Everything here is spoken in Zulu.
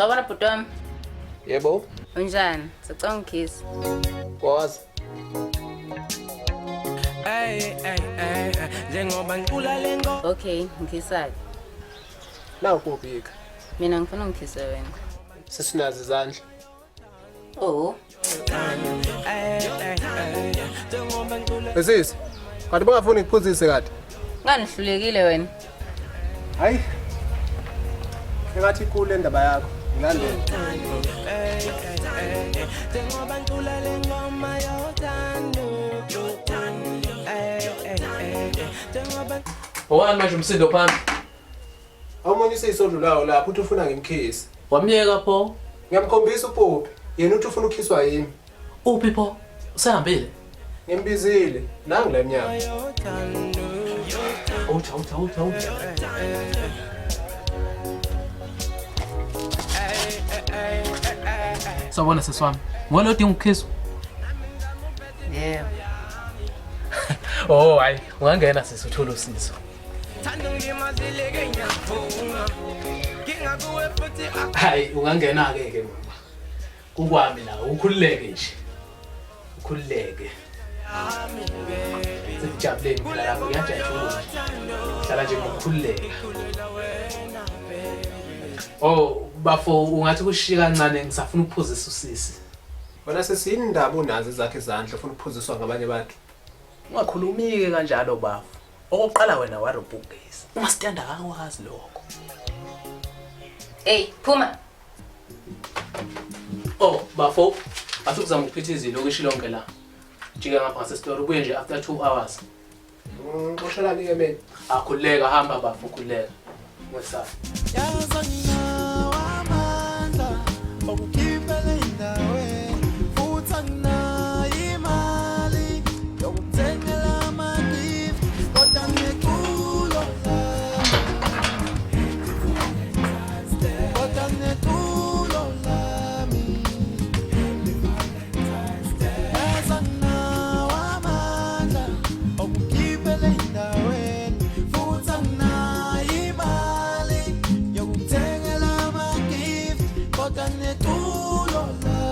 Sawubona bhuti wami. Yebo. Unjani? Sicela ungikhise. Kwazi. Hey hey hey njengoba ngicula lengo. Okay, ngikhisa-ke. Nawu kuphi-ke? Mina ngifuna ungikhise wena. Sesinazo izandla. Oh. Sisi, kanti bangafuni ngikuphuzise kade? Ngani uhlulekile wena? Hayi. Engathi ikule indaba yakho. Ngilandele. Njengoba ngicula le ngoma yothando njengoba Owani manje umsindo phambi. Omunye useyisodlulayo lapho uthi ufuna ngimkhise. Wamyeka pho. Ngiyamkhombisa uPopi. Yena uthi ufuna ukukhiswa yimi. Uphi pho? Usehambile. Ngimbizile. Nangu la emnyango. Awuthi awuthi awuthi awuthi. Sawubona sisi wami. Ngolo odinga ukukhiswa. Yebo. Oh hayi, ungangena sisi uthole usizo. Hayi, ungangena-ke ke mama. Kukwami la, ukhululeke nje. Ukhululeke. Sijabuleni phela lapho kuyajatshulwa. Hlala nje ngokukhululeka. Oh, bafo ungathi kushiya kancane ngisafuna ukuphuzisa usisi. Wena sisi yini indaba unazo ezakhe izandla ufuna ukuphuziswa ngabanye abantu? Ungakhulumi-ke kanjalo bafo. Okokuqala wena warobha ugesi. Umasitanda akakwazi lokho. Hey, phuma. Oh, bafo, asukuzama ukuphithiza ilokishi lonke la. Jika ngapha ngasesitolo ubuye nje after 2 hours. Ngixoshelani ke mina? Akhululeka hamba bafo khululeka. Ungesabi. Yazi anginawo amandla okukhiphela endaweni futhi anginayo imali yokukuthengela ama-gift kodwa ngineculo lami kodwa ngineculo lami Yazi anginawo amandla okukhiphela endaweni futhi anginayo imali yokukuthengela ama-gift kodwa ngineculo lami.